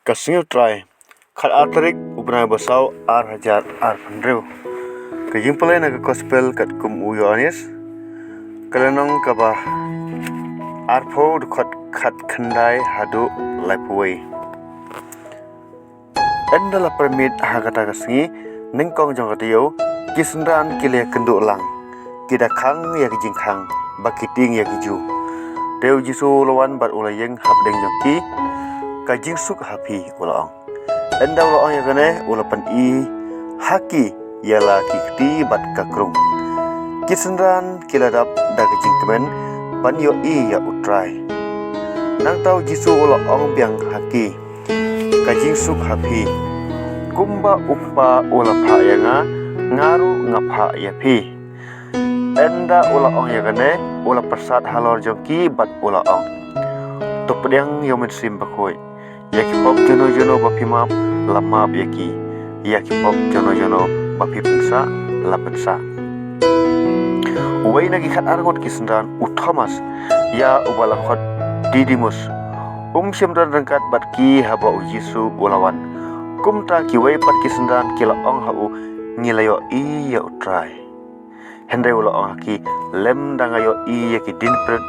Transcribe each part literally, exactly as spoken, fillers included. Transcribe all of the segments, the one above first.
Ka Sngi U Trai, khat ar tarik u bnai ba saw, ar hajar arphew hynriew. Ka jingpule na ka Gospel katkum u Ïoannis, ka lynnong kaba arphew, dkhot khatkhyndai haduh laiphew wei. Ynda la pyrmit ha kata ka sngi, nyngkong jong ka taïew, ki synran ki la ïakynduh lang, ki da khang ïa ki jingkhang, ba ki tieng ïa ki ju. Te u Jisu u la wan bad u la ïeng hapdeng jong ki. Ka jingsuk ha phi, u la ong. Ynda u la ong ïa kane, u la pyni ha ki ïa la ki kti bad ka krung. Ki synran ki la dap da ka jingkmen ban ïohi ïa U Trai. Nangta u Jisu u la ong biang ha ki, ka jingsuk ha phi. Kumba U Kpa u la phah ïa nga, nga ruh nga phah ïa phi. Ynda u la ong ïa kane, u la pyrsad halor jong ki bad u la ong, to pdiang ïa U Mynsiem Bakhuid. Ïa ki pop jong no jong no ba phi map, la map ïa ki. Ïa ki pop jong no jong no ba phi pynsah, la pynsah. Uwei na ki khat ar ngut ki synran, u Thomas, ïa uba la khot Didimus, um shym don ryngkat bad ki haba u Jisu u la wan. Kumta kiwei pat ki synran ki la ong ha u, ngi la ïohi ïa U Trai. Hynrei u la ong ha ki, lymda nga ïohi ïa ki dienpyrkhat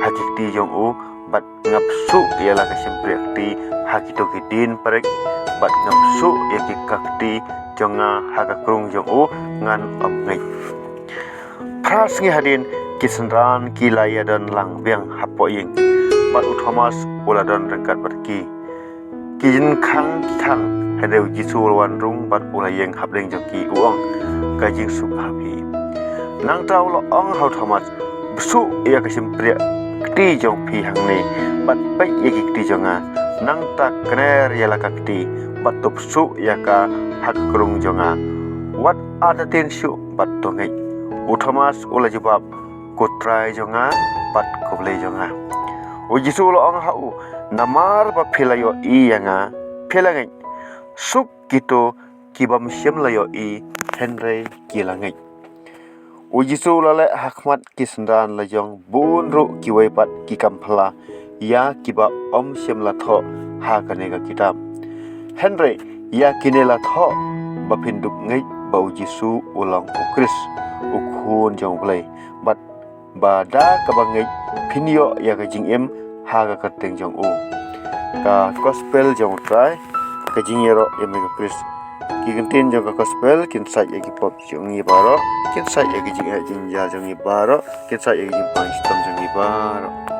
ha ki kti jong u, bad nga psuh ïa la ka shympriah kti ha kito ki dienpyrkhat, bad nga psuh ïa ki ka kti jong nga ha ka krung jong u, ngan ym ngeit. Phra sngi hadien, ki synran ki la ïadon lang biang hapoh ïing, bad u Thomas u la don ryngkat bad ki. Ki jingkhang ki khang, hynrei u Jisu u la wan rung bad u la ïeng hapdeng jong ki, u ong, ka jingsuk ha phi. Nangta u la ong ha u Thomas, psuh ïa ka shympriah kti jong phi hangne, bad peit ïa ki kti jong nga. Nangta kner ïa la ka kti, bad to psuh ïa ka ha ka krung jong nga. Wat artatien shuh bad to ngeit. U Thomas u la jubab, ko Trai jong nga, bad ko Blei jong nga. U Jisu u la ong ha u, namar ba phi la ïohi ïa nga, phi la ngeit. Suk kito ki bym shym la ïohi, hynrei ki la ngeit. U Jisu u la leh ha khmat ki synran la jong, bun ruh kiwei pat ki kam phylla, ïa kiba ym shym la thoh ha kane ka kitab. Hynrei ïa kine la thoh, ba phin dup ngeit ba u Jisu u long u Khrist, u Khun jong U Blei, bad ba da kaba ngeit phin ïoh ïa ka jingim ha ka kyrteng jong u. Ka Gospel jong U Trai. Ka jingïaroh ïa me ko Khrist. Ki kyntien jong ka Gospel kin sait ïa ki pop jong ngi baroh, kin sait ïa ki jingeh jingjia jong ngi baroh, kin sait ïa ki jingpang shitom jong ngi baroh.